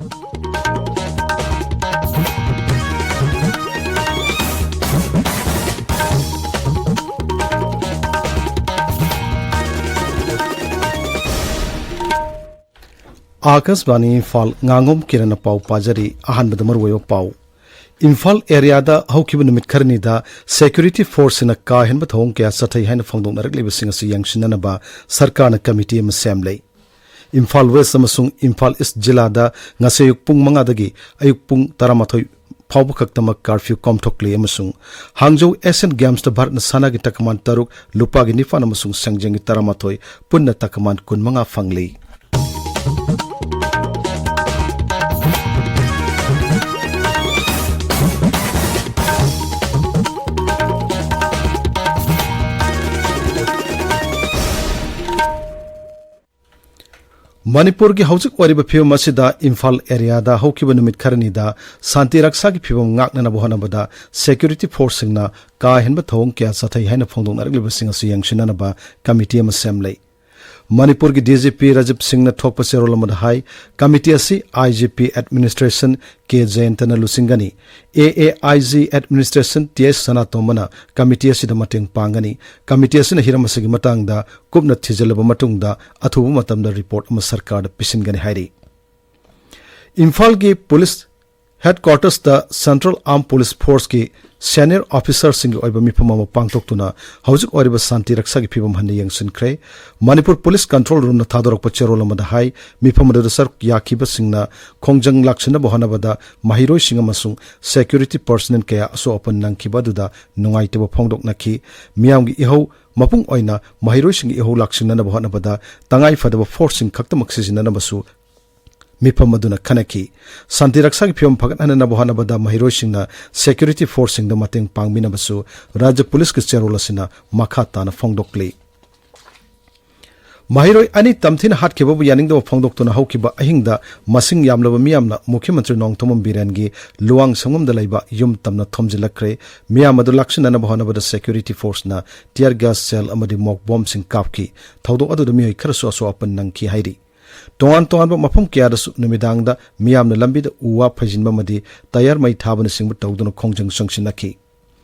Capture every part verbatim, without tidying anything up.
ꯑꯥꯀꯥꯁꯕꯥꯅꯤ ꯏꯝꯐꯥꯜ, ꯉꯥꯉꯣꯝ ꯀꯤꯔꯟꯅ ꯄꯥꯎ ꯄꯥꯖꯔꯤ꯫ ꯑꯍꯥꯟꯕꯗ ꯃꯔꯨꯑꯣꯏꯕ ꯄꯥꯎ꯫ ꯏꯝꯐꯥꯜ ꯑꯦꯔꯤꯌꯥꯗ ꯍꯧꯈꯤꯕ ꯅꯨꯃꯤꯠ ꯈꯔꯅꯤꯗ ꯁꯦꯀ꯭ꯌꯨꯔꯤꯇꯤ ꯐꯣꯔꯁꯁꯤꯡꯅ ꯀꯥ ꯍꯦꯟꯕ ꯊꯧꯑꯣꯡ ꯀꯌꯥ ꯆꯠꯊꯩ ꯍꯥꯏꯅ ꯐꯣꯡꯗꯣꯛꯅꯔꯛꯂꯤꯕꯁꯤꯡ ꯑꯁꯤ ꯌꯦꯡꯁꯤꯟꯅꯅꯕ ꯁꯔꯀꯥꯔꯅ ꯀꯃꯤꯇꯤ ꯑꯃ ꯁꯦꯝꯂꯦ꯫ ꯏꯝꯐꯥꯜ ꯋꯦꯁ ꯑꯃꯁꯨꯡ ꯏꯝꯐꯥꯜ ꯏꯁ ꯖꯤꯂꯥꯗ ꯉꯁꯤ ꯑꯌꯨꯛ ꯄꯨꯡ ꯃꯉꯥꯗꯒꯤ ꯑꯌꯨꯛ ꯄꯨꯡ ꯇꯔꯥꯃꯥꯊꯣꯏ ꯐꯥꯎꯕ ꯈꯛꯇꯃꯛ ꯀꯥꯔꯐ꯭ꯌꯨ ꯀꯣꯝꯊꯣꯛꯂꯤ ꯑꯃꯁꯨꯡ ꯍꯥꯡꯖꯧ ꯑꯦꯁꯤꯌꯥꯟ ꯒꯦꯝꯁꯇ ꯚꯥꯔꯠꯅ ꯁꯅꯥꯒꯤ ꯇꯀꯃꯥꯟ ꯇꯔꯨꯛ, ꯂꯨꯄꯥꯒꯤ ꯅꯤꯄꯥꯟ ꯑꯃꯁꯨꯡ ꯁꯦꯡꯖꯦꯡꯒꯤ ꯇꯔꯥꯃꯥꯊꯣꯏ, ꯄꯨꯟꯅ ꯇꯀꯃꯥꯟ ꯀꯨꯟꯃꯉꯥ ꯐꯪꯂꯤ꯫ ꯃꯅꯤꯄꯨꯔꯒꯤ ꯍꯧꯖꯤꯛ ꯑꯣꯏꯔꯤꯕ ꯐꯤꯕꯝ ꯑꯁꯤꯗ ꯏꯝꯐꯥꯜ ꯑꯦꯔꯤꯌꯥꯗ ꯍꯧꯈꯤꯕ ꯅꯨꯃꯤꯠ ꯈꯔꯅꯤꯗ ꯁꯥꯟꯇꯤ ꯔꯛꯁꯥꯒꯤ ꯐꯤꯕꯝ ꯉꯥꯛꯅꯅꯕ ꯍꯣꯠꯅꯕꯗ ꯁꯦꯀ꯭ꯌꯨꯔꯤꯇꯤ ꯐꯣꯔꯁꯁꯤꯡꯅ ꯀꯥ ꯍꯦꯟꯕ ꯊꯧꯑꯣꯡ ꯀꯌꯥ ꯆꯠꯊꯩ ꯍꯥꯏꯅ ꯐꯣꯡꯗꯣꯛꯅꯔꯛꯂꯤꯕꯁꯤꯡ ꯑꯁꯤ ꯌꯦꯡꯁꯤꯟꯅꯅꯕ ꯀꯃꯤꯇꯤ ꯑꯃ ꯁꯦꯝꯂꯦ꯫ ꯃꯅꯤꯄꯨꯔꯒꯤ ꯗꯤ ꯖꯤ ꯄꯤ ꯔꯥꯖꯤꯕ ꯁꯤꯡꯅ ꯊꯣꯛꯄ ꯆꯦꯔꯣꯜ ꯑꯃꯗ ꯍꯥꯏ, ꯀꯃꯤꯇꯤ ꯑꯁꯤ I G P administration K ꯖꯌꯟꯇꯅ ꯂꯨꯆꯤꯡꯒꯅꯤ꯫ A A I G administration T S ꯁꯅꯥꯇꯣꯝꯕꯅ ꯀꯃꯤꯇꯤ ꯑꯁꯤꯗ ꯃꯇꯦꯡ ꯄꯥꯡꯒꯅꯤ꯫ ꯀꯃꯤꯇꯤ ꯑꯁꯤꯅ ꯍꯤꯔꯝ ꯑꯁꯤꯒꯤ ꯃꯇꯥꯡꯗ ꯀꯨꯞꯅ ꯊꯤꯖꯤꯜꯂꯕ ꯃꯇꯨꯡꯗ ꯑꯊꯨꯕ ꯃꯇꯝꯗ ꯔꯤꯄꯣꯔꯠ ꯑꯃ ꯁꯔꯀꯥꯔꯗ ꯄꯤꯁꯤꯟꯒꯅꯤ ꯍꯥꯏꯔꯤ꯫ ꯏꯝꯐꯥꯜꯒꯤ ꯄꯨꯂꯤꯁ ꯍꯦꯗꯀ꯭ꯋꯥꯔꯇꯔꯁꯇ ꯁꯦꯟꯇ꯭ꯔꯦꯜ ꯑꯥꯔꯝ ꯄꯨꯂꯤꯁ ꯐꯣꯔꯁꯀꯤ ꯁꯦꯅꯤꯌꯔ ꯑꯣꯐꯤꯁꯥꯔꯁꯤꯡꯒꯤ ꯑꯣꯏꯕ ꯃꯤꯐꯝ ꯑꯃ ꯄꯥꯡꯊꯣꯛꯇꯨꯅ ꯍꯧꯖꯤꯛ ꯑꯣꯏꯔꯤꯕ ꯁꯥꯟꯇꯤ ꯔꯛꯁꯥꯒꯤ ꯐꯤꯕꯝ ꯍꯟꯅ ꯌꯦꯡꯁꯤꯟꯈ꯭ꯔꯦ꯫ ꯃꯅꯤꯄꯨꯔ ꯄꯨꯂꯤꯁ ꯀꯟꯇ꯭ꯔꯣꯜ ꯔꯨꯝꯅ ꯊꯥꯗꯣꯔꯛꯄ ꯆꯦꯔꯣꯜ ꯑꯃꯗ ꯍꯥꯏ, ꯃꯤꯐꯝ ꯑꯗꯨꯗ ꯁꯔꯨꯛ ꯌꯥꯈꯤꯕꯁꯤꯡꯅ ꯈꯣꯡꯖꯪ ꯂꯥꯛꯁꯤꯟꯅꯕ ꯍꯣꯠꯅꯕꯗ ꯃꯍꯩꯔꯣꯏꯁꯤꯡ ꯑꯃꯁꯨꯡ ꯁꯦꯀ꯭ꯌꯨꯔꯤꯇꯤ ꯄꯔꯁꯅꯦꯜ ꯀꯌꯥ ꯑꯁꯣꯛ ꯑꯄꯟ ꯅꯪꯈꯤꯕ ꯑꯗꯨꯗ ꯅꯨꯡꯉꯥꯏꯇꯕ ꯐꯣꯡꯗꯣꯛꯅꯈꯤ꯫ ꯃꯤꯌꯥꯝꯒꯤ ꯏꯍꯧ ꯃꯄꯨꯡ ꯑꯣꯏꯅ ꯃꯍꯩꯔꯣꯏꯁꯤꯡꯒꯤ ꯏꯍꯧ ꯂꯥꯛꯁꯤꯟꯅꯅꯕ ꯍꯣꯠꯅꯕꯗ ꯇꯉꯥꯏ ꯐꯗꯕ ꯐꯣꯔꯁꯁꯤꯡ ꯈꯛꯇꯃꯛ ꯁꯤꯖꯤꯟꯅꯅꯕꯁꯨ ꯃꯤꯐꯝ ꯑꯗꯨꯅ ꯈꯟꯅꯈꯤ꯫ ꯁꯥꯟꯇꯤ ꯔꯛꯁꯥꯒꯤ ꯐꯤꯕꯝ ꯐꯒꯠꯍꯟꯅꯕ ꯍꯣꯠꯅꯕꯗ ꯃꯍꯩꯔꯣꯏꯁꯤꯡꯅ ꯁꯦꯀ꯭ꯌꯨꯔꯤꯇꯤ ꯐꯣꯔꯁꯁꯤꯡꯗ ꯃꯇꯦꯡ ꯄꯥꯡꯃꯤꯟꯅꯕꯁꯨ ꯔꯥꯖ꯭ꯌ ꯄꯨꯂꯤꯁꯀꯤ ꯆꯦꯔꯣꯜ ꯑꯁꯤꯅ ꯃꯈꯥ ꯇꯥꯅ ꯐꯣꯡꯗꯣꯛꯂꯤ꯫ ꯃꯍꯩꯔꯣꯏ ꯑꯅꯤ ꯇꯝꯊꯤꯅ ꯍꯥꯠꯈꯤꯕꯕꯨ ꯌꯥꯅꯤꯡꯗꯕ ꯐꯣꯡꯗꯣꯛꯇꯨꯅ ꯍꯧꯈꯤꯕ ꯑꯍꯤꯡꯗ ꯃꯁꯤꯡ ꯌꯥꯝꯂꯕ ꯃꯤꯌꯥꯝꯅ ꯃꯨꯈ꯭ꯌ ꯃꯟꯇ꯭ꯔꯤ ꯅꯣꯡꯊꯣꯝꯕꯝ ꯕꯤꯔꯦꯟꯒꯤ ꯂꯨꯋꯥꯡ ꯁꯪꯒꯝꯗ ꯂꯩꯕ ꯌꯨꯝ ꯇꯝꯅ ꯊꯣꯝꯖꯤꯜꯂꯛꯈ꯭ꯔꯦ꯫ ꯃꯤꯌꯥꯝ ꯑꯗꯨ ꯂꯥꯛꯁꯤꯟꯅꯅꯕ ꯍꯣꯠꯅꯕꯗ ꯁꯦꯀ꯭ꯌꯨꯔꯤꯇꯤ ꯐꯣꯔꯁꯅ ꯇꯤꯌꯔ ꯒ꯭ꯌꯥꯁ ꯁꯦꯜ ꯑꯃꯗꯤ ꯃꯣꯛ ꯕꯣꯝꯁꯤꯡ ꯀꯥꯞꯈꯤ꯫ ꯊꯧꯗꯣꯛ ꯑꯗꯨꯗ ꯃꯤꯑꯣꯏ ꯈꯔꯁꯨ ꯑꯁꯣꯛ ꯑꯄꯟ ꯅꯪꯈꯤ ꯍꯥꯏꯔꯤ꯫ ꯇꯣꯉꯥꯟ ꯇꯣꯉꯥꯟꯕ ꯃꯐꯝ ꯀꯌꯥꯗꯁꯨ ꯅꯨꯃꯤꯗꯥꯡꯗ ꯃꯤꯌꯥꯝꯅ ꯂꯝꯕꯤꯗ ꯎ ꯋꯥ ꯐꯩꯖꯤꯟꯕ ꯑꯃꯗꯤ ꯇꯌꯥꯔ ꯃꯩ ꯊꯥꯕꯅꯆꯤꯡꯕ ꯇꯧꯗꯨꯅ ꯈꯣꯡꯖꯪ ꯆꯪꯁꯤꯟꯅꯈꯤ꯫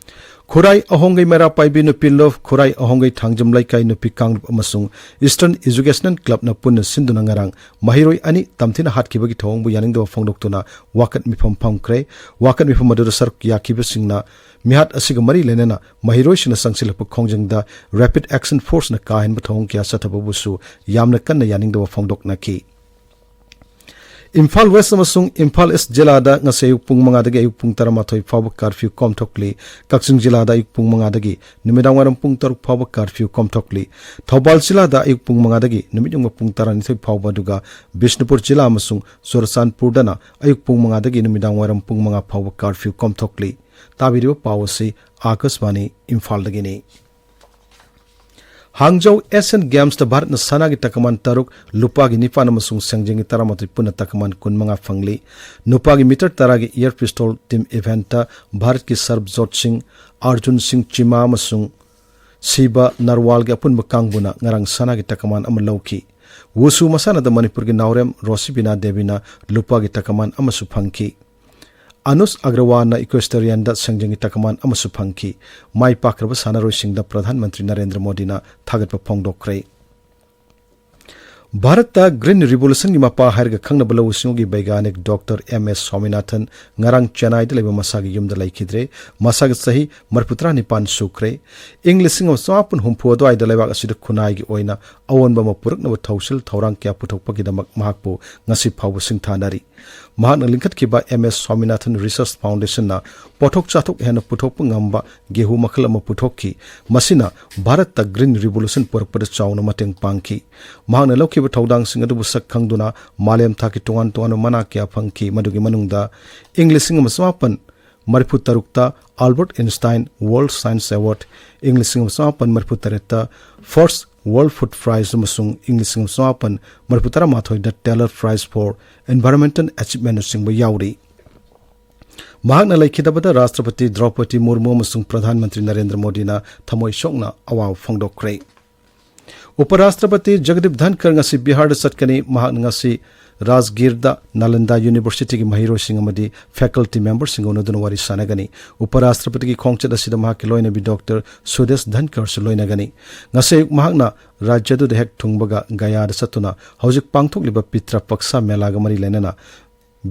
ꯈꯨꯔꯥꯏ ꯑꯍꯣꯡꯒꯩ ꯃꯩꯔꯥ ꯄꯥꯏꯕꯤ ꯅꯨꯄꯤ ꯂꯨꯞ, ꯈꯨꯔꯥꯏ ꯑꯍꯣꯡꯒꯩ ꯊꯥꯡꯖꯝ ꯂꯩꯀꯥꯏ ꯅꯨꯄꯤ ꯀꯥꯡꯂꯨꯞ ꯑꯃꯁꯨꯡ Eastern Educational Clubꯅ ꯄꯨꯟꯅ ꯁꯤꯟꯗꯨꯅ ꯉꯔꯥꯡ ꯃꯍꯩꯔꯣꯏ ꯑꯅꯤ ꯇꯝꯊꯤꯅ ꯍꯥꯠꯈꯤꯕꯒꯤ ꯊꯧꯑꯣꯡꯕꯨ ꯌꯥꯅꯤꯡꯗꯕ ꯐꯣꯡꯗꯣꯛꯇꯨꯅ ꯋꯥꯀꯠ ꯃꯤꯐꯝ ꯐꯝꯈ꯭ꯔꯦ꯫ ꯋꯥꯀꯠ ꯃꯤꯐꯝ ꯑꯗꯨꯗ ꯁꯔꯨꯛ ꯌꯥꯈꯤꯕꯁꯤꯡꯅ ꯃꯤꯍꯥꯠ ꯑꯁꯤꯒ ꯃꯔꯤ ꯂꯩꯅꯅ ꯃꯍꯩꯔꯣꯏꯁꯤꯡꯅ ꯆꯪꯁꯤꯜꯂꯛꯄ ꯈꯣꯡꯖꯪꯗ Rapid Action Forceꯅ ꯀꯥ ꯍꯦꯟꯕ ꯊꯧꯑꯣꯡ ꯀꯌꯥ ꯆꯠꯊꯕꯕꯨꯁꯨ ꯌꯥꯝꯅ ꯀꯟꯅ ꯌꯥꯅꯤꯡꯗꯕ ꯐꯣꯡꯗꯣꯛꯅꯈꯤ꯫ ꯏꯝꯐꯥꯜ ꯋꯦꯁ ꯑꯃꯁꯨꯡ ꯏꯝꯐꯥꯜ ꯏꯁ ꯖꯤꯂꯥꯗ ꯉꯁꯤ ꯑꯌꯨꯛ ꯄꯨꯡ ꯃꯉꯥꯗꯒꯤ ꯑꯌꯨꯛ ꯄꯨꯡ ꯇꯔꯥꯃꯥꯊꯣꯏ ꯐꯥꯎꯕ ꯀꯥꯔꯐ꯭ꯌꯨ ꯀꯣꯝꯊꯣꯛꯂꯤ꯫ ꯀꯛꯆꯤꯡ ꯖꯤꯂꯥꯗ ꯑꯌꯨꯛ ꯄꯨꯡ ꯃꯉꯥꯗꯒꯤ ꯅꯨꯃꯤꯗꯥꯡ ꯋꯥꯏꯔꯝ ꯄꯨꯡ ꯇꯔꯨꯛ ꯐꯥꯎꯕ ꯀꯥꯔꯐ꯭ꯌꯨ ꯀꯣꯝꯊꯣꯛꯂꯤ꯫ ꯊꯧꯕꯥꯜ ꯖꯤꯂꯥꯗ ꯑꯌꯨꯛ ꯄꯨꯡ ꯃꯉꯥꯗꯒꯤ ꯅꯨꯃꯤꯠ ꯌꯨꯡꯕ ꯄꯨꯡ ꯇꯔꯥꯅꯤꯊꯣꯏ ꯐꯥꯎꯕ, ꯑꯗꯨꯒ ꯕꯤꯁꯅꯨꯄꯨꯔ ꯖꯤꯂꯥ ꯑꯃꯁꯨꯡ ꯆꯨꯔꯆꯥꯟꯄꯨꯔꯗꯅ ꯑꯌꯨꯛ ꯄꯨꯡ ꯃꯉꯥꯗꯒꯤ ꯅꯨꯃꯤꯗꯥꯡ ꯋꯥꯏꯔꯝ ꯄꯨꯡ ꯃꯉꯥ ꯐꯥꯎꯕ ꯀꯥꯔꯐ꯭ꯌꯨ ꯀꯣꯝꯊꯣꯛꯂꯤ꯫ ꯇꯥꯕꯤꯔꯤꯕ ꯄꯥꯎ ꯑꯁꯤ ꯑꯥꯀꯥꯁꯕꯥꯅꯤ ꯏꯝꯐꯥꯜꯗꯒꯤꯅꯤ꯫ ꯍꯥꯡꯖꯧ ꯑꯦꯁꯤꯌꯥꯟ ꯒꯦꯝꯁꯇ ꯚꯥꯔꯠꯅ ꯁꯅꯥꯒꯤ ꯇꯀꯃꯥꯟ ꯇꯔꯨꯛ, ꯂꯨꯄꯥꯒꯤ ꯅꯤꯄꯥꯟ ꯑꯃꯁꯨꯡ ꯁꯦꯡꯖꯦꯡꯒꯤ ꯇꯔꯥꯃꯥꯊꯣꯏ ꯄꯨꯟꯅ ꯇꯀꯃꯥꯟ ꯀꯨꯟꯃꯉꯥ ꯐꯪꯂꯤ꯫ ꯅꯨꯄꯥꯒꯤ ꯃꯤꯇꯔ ꯇꯔꯥꯒꯤ ꯏꯌꯔ ꯄꯤꯁꯇꯣꯜ ꯇꯤꯝ ꯏꯚꯦꯟꯠꯇ ꯚꯥꯔꯠꯀꯤ ꯁꯔꯕꯖꯣꯠ ꯁꯤꯡ, ꯑꯔꯖꯨꯟ ꯁꯤꯡ ꯆꯤꯃꯥ ꯑꯃꯁꯨꯡ ꯁꯤꯕ ꯅꯔꯋꯥꯜꯒꯤ ꯑꯄꯨꯟꯕ ꯀꯥꯡꯕꯨꯅ ꯉꯔꯥꯡ ꯁꯅꯥꯒꯤ ꯇꯀꯃꯥꯟ ꯑꯃ ꯂꯧꯈꯤ꯫ ꯋꯨꯁꯨ ꯃꯁꯥꯟꯅꯗ ꯃꯅꯤꯄꯨꯔꯒꯤ ꯅꯥꯎꯔꯦꯝ ꯔꯣꯁꯤꯕꯤꯅꯥ ꯗꯦꯕꯤꯅ ꯂꯨꯄꯥꯒꯤ ꯇꯀꯃꯥꯟ ꯑꯃꯁꯨ ꯐꯪꯈꯤ꯫ ꯑꯅꯨꯁ ꯑꯒ꯭ꯔꯋꯥꯜꯅ ꯏꯀ꯭ꯋꯦꯁꯇꯔꯤꯌꯟꯗ ꯁꯦꯡꯖꯪꯒꯤ ꯇꯀꯃꯥꯟ ꯑꯃꯁꯨ ꯐꯪꯈꯤ꯫ ꯃꯥꯏ ꯄꯥꯛꯈ꯭ꯔꯕ ꯁꯥꯟꯅꯔꯣꯏꯁꯤꯡꯗ ꯄ꯭ꯔꯙꯥꯟ ꯃꯟꯇ꯭ꯔꯤ ꯅꯔꯦꯟꯗ꯭ꯔ ꯃꯣꯗꯤꯅ ꯊꯥꯒꯠꯄ ꯐꯣꯡꯗꯣꯛꯈ꯭ꯔꯦ꯫ ꯚꯥꯔꯠꯇ ꯒ꯭ꯔꯤꯟ ꯔꯤꯚꯣꯂꯨꯁꯟꯒꯤ ꯃꯄꯥ ꯍꯥꯏꯔꯒ ꯈꯪꯅꯕ ꯂꯧꯎ ꯁꯤꯡꯎꯒꯤ ꯕꯩꯒꯥꯅꯤꯛ ꯗꯣꯛꯇꯔ ꯑꯦꯝ ꯑꯦꯁ ꯁ꯭ꯋꯥꯃꯤꯅꯥꯊꯟ ꯉꯔꯥꯡ ꯆꯦꯟꯅꯥꯏꯗ ꯂꯩꯕ ꯃꯁꯥꯒꯤ ꯌꯨꯝꯗ ꯂꯩꯈꯤꯗ꯭ꯔꯦ꯫ ꯃꯁꯥꯒꯤ ꯆꯍꯤ ꯃꯔꯤꯐꯨꯇꯔꯥ ꯅꯤꯄꯥꯟ ꯁꯨꯈ꯭ꯔꯦ꯫ ꯏꯪ ꯂꯤꯁꯤꯡ ꯑꯃ ꯆꯃꯥꯄꯟ ꯍꯨꯝꯐꯨ ꯑꯗꯨꯋꯥꯏꯗ ꯂꯩꯕꯥꯛ ꯑꯁꯤꯗ ꯈꯨꯟꯅꯥꯏꯒꯤ ꯑꯣꯏꯅ ꯑꯑꯣꯟꯕ ꯑꯃ ꯄꯨꯔꯛꯅꯕ ꯊꯧꯁꯤꯜ ꯊꯧꯔꯥꯡ ꯀꯌꯥ ꯄꯨꯊꯣꯛꯄꯒꯤꯗꯃꯛ ꯃꯍꯥꯛꯄꯨ ꯉꯁꯤ ꯐꯥꯎꯕ ꯁꯤꯡꯊꯥꯅꯔꯤ꯫ ꯃꯍꯥꯛꯅ ꯂꯤꯡꯈꯠꯈꯤꯕ ꯑꯦꯝ ꯑꯦꯁ ꯁ꯭ꯋꯥꯃꯤꯅꯥꯊꯟ ꯔꯤꯁꯔꯆ ꯐꯥꯎꯟꯗꯦꯁꯟꯅ ꯄꯣꯠꯊꯣꯛ ꯆꯥꯊꯣꯛ ꯍꯦꯟꯅ ꯄꯨꯊꯣꯛꯄ ꯉꯝꯕ ꯒꯦꯍꯨ ꯃꯈꯜ ꯑꯃ ꯄꯨꯊꯣꯛꯈꯤ꯫ ꯃꯁꯤꯅ ꯚꯥꯔꯠꯇ ꯒ꯭ꯔꯤꯟ ꯔꯤꯚꯣꯂꯨꯁꯟ ꯄꯨꯔꯛꯄꯗ ꯆꯥꯎꯅ ꯃꯇꯦꯡ ꯄꯥꯡꯈꯤ꯫ ꯃꯍꯥꯛꯅ ꯂꯧꯈꯤꯕ ꯊꯧꯗꯥꯡꯁꯤꯡ ꯑꯗꯨꯕꯨ ꯁꯛ ꯈꯪꯗꯨꯅ ꯃꯥꯂꯦꯝ ꯊꯥꯛꯀꯤ ꯇꯣꯉꯥꯟ ꯇꯣꯉꯥꯟꯕ ꯃꯅꯥ ꯀꯌꯥ ꯐꯪꯈꯤ, ꯃꯗꯨꯒꯤ ꯃꯅꯨꯡꯗ ꯏꯪ ꯂꯤꯁꯤꯡ ꯑꯃ ꯆꯃꯥꯄꯟ ꯃꯔꯤꯐꯨ ꯇꯔꯨꯛꯇ Albert Einstein world science award, ꯏꯪ ꯂꯤꯁꯤꯡ ꯑꯃ ꯆꯃꯥꯄꯟ ꯃꯔꯤꯐꯨ ꯇꯔꯦꯠꯇ ꯐꯥꯔꯁ ꯋꯥꯔꯜꯗ ꯐꯨꯗ ꯄ꯭ꯔꯥꯏꯖ ꯑꯃꯁꯨꯡ ꯏꯪ ꯂꯤꯁꯤꯡ ꯑꯃ ꯆꯃꯥꯄꯟ ꯃꯔꯤꯐꯨ ꯇꯔꯥꯃꯥꯊꯣꯏꯗ ꯇꯦꯂꯔ ꯄ꯭ꯔꯥꯏꯖ ꯐꯣꯔ ꯑꯦꯟꯚꯥꯏꯔꯟꯃꯦꯟꯇꯦꯜ ꯑꯦꯆꯤꯞꯃꯦꯟꯠꯅꯆꯤꯡꯕ ꯌꯥꯎꯔꯤ꯫ ꯃꯍꯥꯛꯅ ꯂꯩꯈꯤꯗꯕꯗ ꯔꯥꯁꯇ꯭ꯔꯄꯇꯤ ꯗ꯭ꯔꯧꯄꯗꯤ ꯃꯨꯔꯃꯨ ꯑꯃꯁꯨꯡ ꯄ꯭ꯔꯙꯥꯟ ꯃꯟꯇ꯭ꯔꯤ ꯅꯔꯦꯟꯗ꯭ꯔ ꯃꯣꯗꯤꯅ ꯊꯃꯣꯏ ꯁꯣꯛꯅ ꯑꯋꯥꯕ ꯐꯣꯡꯗꯣꯛꯈ꯭ꯔꯦ꯫ ꯎꯄꯔꯥꯁꯇ꯭ꯔꯄꯇꯤ ꯖꯒꯗꯤꯞ ꯙꯟꯀꯔ ꯉꯁꯤ ꯕꯤꯍꯥꯔꯗ ꯆꯠꯀꯅꯤ꯫ ꯃꯍꯥꯛꯅ ꯉꯁꯤ ꯔꯥꯖꯒꯤꯔꯗ ꯅꯥꯂꯟꯗꯥ ꯌꯨꯅꯤꯚꯔꯁꯤꯇꯤꯒꯤ ꯃꯍꯩꯔꯣꯏꯁꯤꯡ ꯑꯃꯗꯤ ꯐꯦꯀꯜꯇꯤ ꯃꯦꯝꯕꯔꯁꯤꯡꯒ ꯎꯅꯗꯨꯅ ꯋꯥꯔꯤ ꯁꯥꯟꯅꯒꯅꯤ꯫ ꯎꯄꯔꯥꯁꯇ꯭ꯔꯄꯇꯤꯒꯤ ꯈꯣꯡꯆꯠ ꯑꯁꯤꯗ ꯃꯍꯥꯛꯀꯤ ꯂꯣꯏꯅꯕꯤ ꯗꯣꯛꯇꯔ ꯁꯨꯗꯦꯁ ꯙꯟꯀꯔꯁꯨ ꯂꯣꯏꯅꯒꯅꯤ꯫ ꯉꯁꯤ ꯑꯌꯨꯛ ꯃꯍꯥꯛꯅ ꯔꯥꯖ꯭ꯌ ꯑꯗꯨꯗ ꯍꯦꯛ ꯊꯨꯡꯕꯒ ꯒꯌꯥꯗ ꯆꯠꯇꯨꯅ ꯍꯧꯖꯤꯛ ꯄꯥꯡꯊꯣꯛꯂꯤꯕ ꯄꯤꯇ꯭ꯔ ꯄꯛꯁꯥ ꯃꯦꯂꯥꯒ ꯃꯔꯤ ꯂꯩꯅꯅ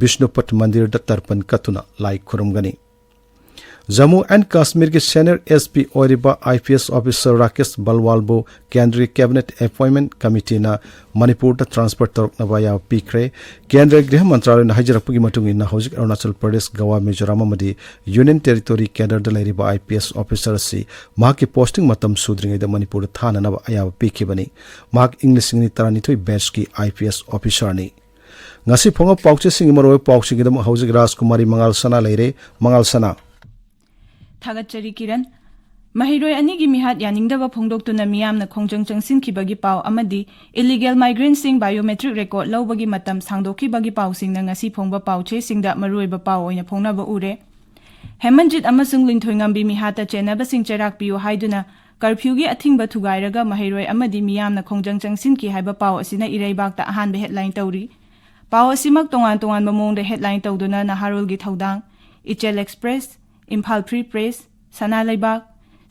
ꯕꯤꯁꯅꯨꯄꯠ ꯃꯟꯗꯤꯔꯗ ꯇꯔꯄꯟ ꯀꯠꯇꯨꯅ ꯂꯥꯏ ꯈꯨꯔꯨꯝꯒꯅꯤ꯫ ꯖꯝꯃꯨ ꯑꯦꯟ ꯀꯥꯁꯃꯤꯔꯒꯤ ꯁꯦꯅꯤꯌꯔ ꯑꯦꯁ ꯄꯤ ꯑꯣꯏꯔꯤꯕ I P S officer Rakesh ꯕꯜꯋꯥꯜꯕꯨ ꯀꯦꯟꯗ꯭ꯔꯤꯌ ꯀꯦꯕꯤꯅꯦꯠ ꯑꯦꯄꯣꯏꯟꯃꯦꯟꯠ ꯀꯃꯤꯇꯤꯅ ꯃꯅꯤꯄꯨꯔꯗ ꯇ꯭ꯔꯥꯟꯁꯐꯔ ꯇꯧꯔꯛꯅꯕ ꯑꯌꯥꯕ ꯄꯤꯈ꯭ꯔꯦ꯫ ꯀꯦꯟꯗ꯭ꯔꯤꯌ ꯒ꯭ꯔꯤꯍ ꯃꯟꯇ꯭ꯔꯥꯂꯌꯅ ꯍꯥꯏꯖꯔꯛꯄꯒꯤ ꯃꯇꯨꯡ ꯏꯟꯅ ꯍꯧꯖꯤꯛ ꯑꯔꯨꯅꯥꯆꯜ ꯄ꯭ꯔꯗꯦꯁ, ꯒꯋꯥ, ꯃꯤꯖꯣꯔꯥꯝ ꯑꯃꯗꯤ ꯌꯨꯅꯤꯌꯟ ꯇꯦꯔꯤꯇꯣꯔꯤ ꯀꯦꯗꯔꯗ ꯂꯩꯔꯤꯕ ꯑꯥꯏ ꯄꯤ ꯑꯦꯁ ꯑꯣꯐꯤꯁꯥꯔ ꯑꯁꯤ ꯃꯍꯥꯛꯀꯤ ꯄꯣꯁꯇꯤꯡ ꯃꯇꯝ ꯁꯨꯗ꯭ꯔꯤꯉꯩꯗ ꯃꯅꯤꯄꯨꯔꯗ ꯊꯥꯅꯅꯕ ꯑꯌꯥꯕ ꯄꯤꯈꯤꯕꯅꯤ꯫ ꯃꯍꯥꯛ ꯏꯪ ꯂꯤꯁꯤꯡ ꯑꯅꯤ ꯇꯔꯥꯅꯤꯊꯣꯏ ꯕꯦꯆꯀꯤ ꯑꯥꯏ ꯄꯤ ꯑꯦꯁ ꯑꯣꯐꯤꯁꯥꯔꯅꯤ꯫ ꯉꯁꯤ ꯐꯣꯡꯕ ꯄꯥꯎꯆꯦꯁꯤꯡꯒꯤ ꯃꯔꯨꯑꯣꯏꯕ ꯄꯥꯎꯁꯤꯡꯒꯤꯗꯃꯛ ꯍꯧꯖꯤꯛ ꯔꯥꯖꯀꯨꯃꯥꯔꯤ ꯃꯉꯥꯜ ꯁꯅꯥ ꯂꯩꯔꯦ꯫ ꯃꯉꯥꯜ ꯁꯅꯥ꯫ ꯊꯥꯒꯠꯆꯔꯤ ꯀꯤꯔꯟ꯫ ꯃꯍꯩꯔꯣꯏ ꯑꯅꯤꯒꯤ ꯃꯤꯍꯥꯠ ꯌꯥꯅꯤꯡꯗꯕ ꯐꯣꯡꯗꯣꯛꯇꯨꯅ ꯃꯤꯌꯥꯝꯅ ꯈꯣꯡꯖꯪ ꯆꯪꯁꯤꯟꯈꯤꯕꯒꯤ ꯄꯥꯎ ꯑꯃꯗꯤ ꯏꯂꯤꯒꯦꯜ ꯃꯥꯏꯒ꯭ꯔꯦꯟꯠꯁꯤꯡ ꯕꯥꯏꯑꯣꯃꯦꯇ꯭ꯔꯤꯛ ꯔꯦꯀꯣꯔꯗ ꯂꯧꯕꯒꯤ ꯃꯇꯝ ꯁꯥꯡꯗꯣꯛꯈꯤꯕꯒꯤ ꯄꯥꯎꯁꯤꯡꯅ ꯉꯁꯤ ꯐꯣꯡꯕ ꯄꯥꯎꯆꯦꯁꯤꯡꯗ ꯃꯔꯨꯑꯣꯏꯕ ꯄꯥꯎ ꯑꯣꯏꯅ ꯐꯣꯡꯅꯕ ꯎꯔꯦ꯫ ꯍꯦꯃꯟꯖꯤꯠ ꯑꯃꯁꯨꯡ ꯂꯤꯟꯊꯣꯏꯉꯝꯕꯤ ꯃꯤꯍꯥꯠꯇ ꯆꯦꯟꯅꯕꯁꯤꯡ ꯆꯩꯔꯥꯛ ꯄꯤꯌꯨ ꯍꯥꯏꯗꯨꯅ ꯀꯔꯐ꯭ꯌꯨꯒꯤ ꯑꯊꯤꯡꯕ ꯊꯨꯒꯥꯏꯔꯒ ꯃꯍꯩꯔꯣꯏ ꯑꯃꯗꯤ ꯃꯤꯌꯥꯝꯅ ꯈꯣꯡꯖꯪ ꯆꯪꯁꯤꯟꯈꯤ ꯍꯥꯏꯕ ꯄꯥꯎ ꯑꯁꯤꯅ ꯏꯔꯩꯕꯥꯛꯇ ꯑꯍꯥꯟꯕ ꯍꯦꯗꯂꯥꯏꯟ ꯇꯧꯔꯤ꯫ ꯄꯥꯎ ꯑꯁꯤꯃꯛ ꯇꯣꯉꯥꯟ ꯇꯣꯉꯥꯟꯕ ꯃꯑꯣꯡꯗ ꯍꯦꯗꯂꯥꯏꯟ ꯇꯧꯗꯨꯅ ꯅꯍꯥꯔꯣꯜꯒꯤ ꯊꯧꯗꯥꯡ, ꯏꯆꯦꯜ ꯑꯦꯛꯁꯄ꯭ꯔꯦꯁ, ꯏꯝꯐꯥꯜ ꯐ꯭ꯔꯤ ꯄ꯭ꯔꯦꯁ, ꯁꯅꯥ ꯂꯩꯕꯥꯛ,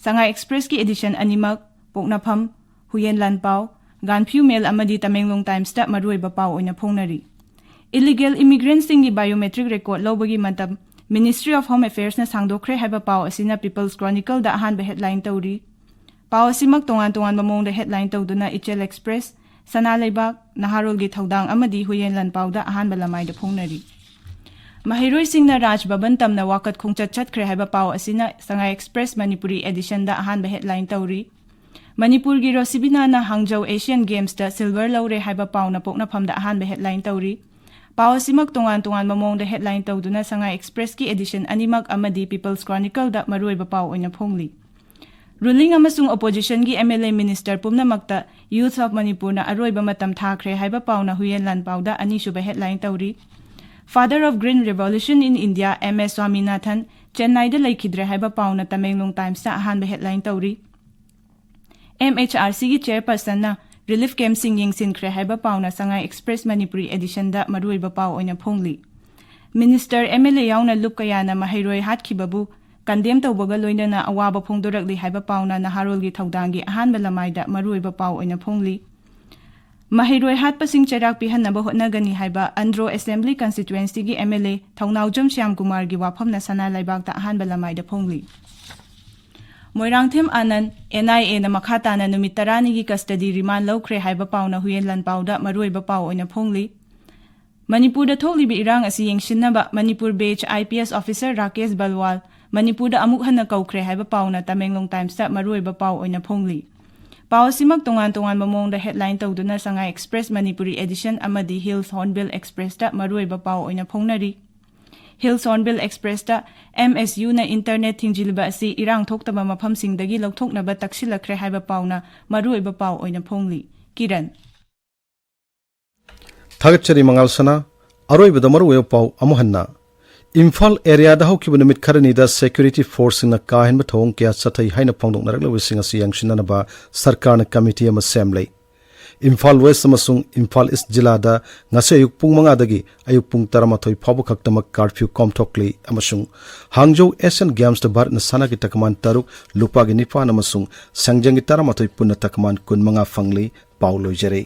ꯁꯉꯥꯏ ꯑꯦꯛꯁꯄ꯭ꯔꯦꯁꯀꯤ ꯑꯦꯗꯤꯁꯟ ꯑꯅꯤꯃꯛ, ꯄꯣꯛꯅꯐꯝ, ꯍꯨꯌꯦꯟ ꯂꯥꯟꯄꯥꯎ, ꯒꯥꯟꯐ꯭ꯌꯨ ꯃꯦꯜ ꯑꯃꯗꯤ ꯇꯃꯦꯡꯂꯣꯡ ꯇꯥꯏꯝꯁꯇ ꯃꯔꯨꯑꯣꯏꯕ ꯄꯥꯎ ꯑꯣꯏꯅ ꯐꯣꯡꯅꯔꯤ꯫ ꯏꯂꯤꯒꯦꯜ ꯏꯃꯤꯒ꯭ꯔꯦꯟꯠꯁꯤꯡꯒꯤ ꯕꯥꯏꯑꯣꯃꯦꯇ꯭ꯔꯤꯛ ꯔꯦꯀꯣꯔꯗ ꯂꯧꯕꯒꯤ ꯃꯇꯝ ꯃꯤꯅꯤꯁꯇ꯭ꯔꯤ ꯑꯣꯐ ꯍꯣꯝ ꯑꯦꯐꯤꯌꯔꯁꯅ ꯁꯥꯡꯗꯣꯛꯈ꯭ꯔꯦ ꯍꯥꯏꯕ ꯄꯥꯎ ꯑꯁꯤꯅ ꯄꯤꯄꯜꯁ ꯀ꯭ꯔꯣꯅꯤꯀꯜꯗ ꯑꯍꯥꯟꯕ ꯍꯦꯗꯂꯥꯏꯟ ꯇꯧꯔꯤ꯫ ꯄꯥꯎ ꯑꯁꯤꯃꯛ ꯇꯣꯉꯥꯟ ꯇꯣꯉꯥꯟꯕ ꯃꯑꯣꯡꯗ ꯍꯦꯗꯂꯥꯏꯟ ꯇꯧꯗꯨꯅ ꯏꯆꯦꯜ ꯑꯦꯛꯁꯄ꯭ꯔꯦꯁ, ꯁꯅꯥ ꯂꯩꯕꯥꯛ, ꯅꯍꯥꯔꯣꯜꯒꯤ ꯊꯧꯗꯥꯡ ꯑꯃꯗꯤ ꯍꯨꯌꯦꯟ ꯂꯥꯟꯄꯥꯎꯗ ꯑꯍꯥꯟꯕ ꯂꯃꯥꯏꯗ ꯐꯣꯡꯅꯔꯤ꯫ ꯃꯍꯩꯔꯣꯏꯁꯤꯡꯅ ꯔꯥꯖ ꯚꯕꯟ ꯇꯝꯅ ꯋꯥꯀꯠ ꯈꯣꯡꯆꯠ ꯆꯠꯈ꯭ꯔꯦ ꯍꯥꯏꯕ ꯄꯥꯎ ꯑꯁꯤꯅ ꯁꯉꯥꯏ ꯑꯦꯛꯁꯄ꯭ꯔꯦꯁ ꯃꯅꯤꯄꯨꯔꯤ ꯑꯦꯗꯤꯁꯟꯗ ꯑꯍꯥꯟꯕ ꯍꯦꯗꯂꯥꯏꯟ ꯇꯧꯔꯤ꯫ ꯃꯅꯤꯄꯨꯔꯒꯤ ꯔꯣꯁꯤꯕꯤꯅꯥꯅ ꯍꯥꯡꯖꯧ ꯑꯦꯁꯤꯌꯟ ꯒꯦꯝꯁꯇ ꯁꯤꯜꯚꯔ ꯂꯧꯔꯦ ꯍꯥꯏꯕ ꯄꯥꯎꯅ ꯄꯣꯛꯅꯐꯝꯗ ꯑꯍꯥꯟꯕ ꯍꯦꯗꯂꯥꯏꯟ ꯇꯧꯔꯤ꯫ ꯄꯥꯎ ꯑꯁꯤꯃꯛ ꯇꯣꯉꯥꯟ ꯇꯣꯉꯥꯟꯕ ꯃꯑꯣꯡꯗ ꯍꯦꯗꯂꯥꯏꯟ ꯇꯧꯗꯨꯅ ꯁꯉꯥꯏ ꯑꯦꯛꯁꯄ꯭ꯔꯦꯁꯀꯤ ꯑꯦꯗꯤꯁꯟ ꯑꯅꯤꯃꯛ ꯑꯃꯗꯤ ꯄꯤꯄꯜꯁ ꯀ꯭ꯔꯣꯅꯤꯀꯜꯗ ꯃꯔꯨꯑꯣꯏꯕ ꯄꯥꯎ ꯑꯣꯏꯅ ꯐꯣꯡꯂꯤ꯫ ꯔꯨꯂꯤꯡ ꯑꯃꯁꯨꯡ ꯑꯣꯄꯣꯖꯤꯁꯟꯒꯤ ꯑꯦꯝ ꯑꯦꯜ ꯑꯦ ꯃꯤꯅꯤꯁꯇꯔ ꯄꯨꯝꯅꯃꯛꯇ ꯌꯨꯊ ꯑꯣꯐ ꯃꯅꯤꯄꯨꯔꯅ ꯑꯔꯣꯏꯕ ꯃꯇꯝ ꯊꯥꯈ꯭ꯔꯦ ꯍꯥꯏꯕ ꯄꯥꯎꯅ ꯍꯨꯌꯦꯟ ꯂꯥꯟꯄꯥꯎꯗ ꯑꯅꯤꯁꯨꯕ ꯍꯦꯗꯂꯥꯏꯟ ꯇꯧꯔꯤ꯫ Father of Green Revolution in India, M S Swaminathan, ꯆꯦꯟꯅꯥꯏꯗ ꯂꯩꯈꯤꯗ꯭ꯔꯦ ꯍꯥꯏꯕ ꯄꯥꯎꯅ ꯇꯃꯦꯡꯂꯣꯡ ꯇꯥꯏꯝꯁꯇ ꯑꯍꯥꯟꯕ ꯍꯦꯗꯂꯥꯏꯟ ꯇꯧꯔꯤ꯫ ꯑꯦꯝ ꯑꯩꯆ ꯑꯥꯔ ꯁꯤꯒꯤ ꯆꯦꯌꯔꯄꯔꯁꯟꯅ ꯔꯤꯂꯤꯐ ꯀꯦꯝꯞꯁꯤꯡ ꯌꯦꯡꯁꯤꯟꯈ꯭ꯔꯦ ꯍꯥꯏꯕ ꯄꯥꯎꯅ ꯁꯉꯥꯏ ꯑꯦꯛꯁꯄ꯭ꯔꯦꯁ ꯃꯅꯤꯄꯨꯔꯤ ꯑꯦꯗꯤꯁꯟꯗ ꯃꯔꯨꯑꯣꯏꯕ ꯄꯥꯎ ꯑꯣꯏꯅ ꯐꯣꯡꯂꯤ꯫ ꯃꯤꯅꯤꯁꯇꯔ, ꯑꯦꯝ ꯑꯦꯜ ꯑꯦ ꯌꯥꯎꯅ ꯂꯨꯞ ꯀꯌꯥꯅ ꯃꯍꯩꯔꯣꯏ ꯍꯥꯠꯈꯤꯕꯕꯨ ꯀꯟꯗꯦꯝ ꯇꯧꯕꯒ ꯂꯣꯏꯅꯅ ꯑꯋꯥꯕ ꯐꯣꯡꯗꯣꯔꯛꯂꯤ ꯍꯥꯏꯕ ꯄꯥꯎꯅ ꯅꯍꯥꯔꯣꯜꯒꯤ ꯊꯧꯗꯥꯡꯒꯤ ꯑꯍꯥꯟꯕ ꯂꯃꯥꯏꯗ ꯃꯔꯨꯑꯣꯏꯕ ꯄꯥꯎ ꯑꯣꯏꯅ ꯐꯣꯡꯂꯤ꯫ ꯃꯍꯩꯔꯣꯏ ꯍꯥꯠꯄꯁꯤꯡ ꯆꯩꯔꯥꯛ ꯄꯤꯍꯟꯅꯕ ꯍꯣꯠꯅꯒꯅꯤ ꯍꯥꯏꯕ ꯑꯟꯗ꯭ꯔꯣ ꯑꯦꯁꯦꯝꯕ꯭ꯂꯤ ꯀꯟꯁꯇꯤꯇ꯭ꯋꯦꯟꯁꯤꯒꯤ M L A Thounaojam Shyam ꯀꯨꯃꯥꯔꯒꯤ ꯋꯥꯐꯝꯅ ꯁꯅꯥ ꯂꯩꯕꯥꯛꯇ ꯑꯍꯥꯟꯕ ꯂꯃꯥꯏꯗ ꯐꯣꯡꯂꯤ꯫ ꯃꯣꯏꯔꯥꯡꯊꯦꯝ ꯑꯥꯅꯟ, ꯑꯦꯟ ꯑꯥꯏ ꯑꯦꯅ ꯃꯈꯥ ꯇꯥꯅ ꯅꯨꯃꯤꯠ ꯇꯔꯥꯅꯤꯒꯤ ꯀꯁꯇꯗꯤ ꯔꯤꯃꯥꯟ ꯂꯧꯈ꯭ꯔꯦ ꯍꯥꯏꯕ ꯄꯥꯎꯅ ꯍꯨꯏꯌꯦꯟ ꯂꯥꯟꯄꯥꯎꯗ ꯃꯔꯨꯑꯣꯏꯕ ꯄꯥꯎ ꯑꯣꯏꯅ ꯐꯣꯡꯂꯤ꯫ ꯃꯅꯤꯄꯨꯔꯗ ꯊꯣꯛꯂꯤꯕ ꯏꯔꯥꯡ ꯑꯁꯤ ꯌꯦꯡꯁꯤꯟꯅꯕ Manipur bench I P S officer Rakesh Balwal ꯃꯅꯤꯄꯨꯔꯗ ꯑꯃꯨꯛ ꯍꯟꯅ ꯀꯧꯈ꯭ꯔꯦ ꯍꯥꯏꯕ ꯄꯥꯎꯅ ꯇꯃꯦꯡꯂꯣꯡ ꯇꯥꯏꯝꯁꯇ ꯃꯔꯨꯑꯣꯏꯕ ꯄꯥꯎ ꯑꯣꯏꯅ ꯐꯣꯡꯂꯤ꯫ ꯄꯥꯎ ꯑꯁꯤꯃꯛ ꯇꯣꯉꯥꯟ ꯇꯣꯉꯥꯟꯕ ꯃꯑꯣꯡꯗ ꯍꯦꯗꯂꯥꯏꯟ ꯇꯧꯗꯨꯅ ꯁꯉꯥꯏ ꯑꯦꯛꯁꯄ꯭ꯔꯦꯁ ꯃꯅꯤꯄꯨꯔꯤ ꯑꯦꯗꯤꯁꯟ ꯑꯃꯗꯤ ꯍꯤꯜꯁ ꯍꯣꯔꯟꯕꯤꯜ ꯑꯦꯛꯁꯄ꯭ꯔꯦꯁꯇ ꯃꯔꯨꯑꯣꯏꯕ ꯄꯥꯎ ꯑꯣꯏꯅ ꯐꯣꯡꯅꯔꯤ꯫ ꯍꯤꯜꯁ ꯍꯣꯔꯟꯕꯤꯜ ꯑꯦꯛꯁꯄ꯭ꯔꯦꯁꯇ ꯑꯦꯝ ꯑꯦꯁ ꯌꯨꯅ ꯏꯟꯇꯔꯅꯦꯠ ꯊꯤꯡꯖꯤꯜꯂꯤꯕ ꯑꯁꯤ ꯏꯔꯥꯡ ꯊꯣꯛꯇꯕ ꯃꯐꯝꯁꯤꯡꯗꯒꯤ ꯂꯧꯊꯣꯛꯅꯕ ꯇꯛꯁꯤꯜꯂꯛꯈ꯭ꯔꯦ ꯍꯥꯏꯕ ꯄꯥꯎꯅ ꯃꯔꯨꯑꯣꯏꯕ ꯄꯥꯎ ꯑꯣꯏꯅ ꯐꯣꯡꯂꯤ꯫ ꯀꯤꯔꯟ꯫ ꯊꯥꯒꯠꯆꯔꯤ ꯃꯉꯥꯜ ꯁꯅꯥ꯫ ꯑꯔꯣꯏꯕꯗ ꯃꯔꯨꯑꯣꯏꯕ ꯄꯥꯎ ꯑꯃꯨꯛ ꯍꯟꯅ꯫ ꯏꯝꯐꯥꯜ ꯑꯦꯔꯤꯌꯥꯗ ꯍꯧꯈꯤꯕ ꯅꯨꯃꯤꯠ ꯈꯔꯅꯤꯗ ꯁꯦꯀ꯭ꯌꯨꯔꯤꯇꯤ ꯐꯣꯔꯁꯁꯤꯡꯅ ꯀꯥ ꯍꯦꯟꯕ ꯊꯧꯑꯣꯡ ꯀꯌꯥ ꯆꯠꯊꯩ ꯍꯥꯏꯅ ꯐꯣꯡꯗꯣꯛꯅꯔꯛꯂꯕꯁꯤꯡ ꯑꯁꯤ ꯌꯦꯡꯁꯤꯟꯅꯅꯕ ꯁꯔꯀꯥꯔꯅ ꯀꯃꯤꯇꯤ ꯑꯃ ꯁꯦꯝꯂꯦ꯫ ꯏꯝꯐꯥꯜ ꯋꯦꯁ ꯑꯃꯁꯨꯡ ꯏꯝꯐꯥꯜ ꯏꯁ ꯖꯤꯂꯥꯗ ꯉꯁꯤ ꯑꯌꯨꯛ ꯄꯨꯡ ꯃꯉꯥꯗꯒꯤ ꯑꯌꯨꯛ ꯄꯨꯡ ꯇꯔꯥꯃꯥꯊꯣꯏ ꯐꯥꯎꯕ ꯈꯛꯇꯃꯛ ꯀꯥꯔꯐ꯭ꯌꯨ ꯀꯣꯝꯊꯣꯛꯂꯤ ꯑꯃꯁꯨꯡ ꯍꯥꯡꯖꯧ ꯑꯦꯁꯤꯌꯥꯟ ꯒꯦꯝꯁꯇ ꯚꯥꯔꯠꯅ ꯁꯅꯥꯒꯤ ꯇꯀꯃꯥꯟ ꯇꯔꯨꯛ, ꯂꯨꯄꯥꯒꯤ ꯅꯤꯄꯥꯟ ꯑꯃꯁꯨꯡ ꯁꯦꯡꯖꯪꯒꯤ ꯇꯔꯥꯃꯥꯊꯣꯏ ꯄꯨꯟꯅ ꯇꯀꯃꯥꯟ ꯀꯨꯟꯃꯉꯥ ꯐꯪꯂꯤ꯫ ꯄꯥꯎ ꯂꯣꯏꯖꯔꯦ꯫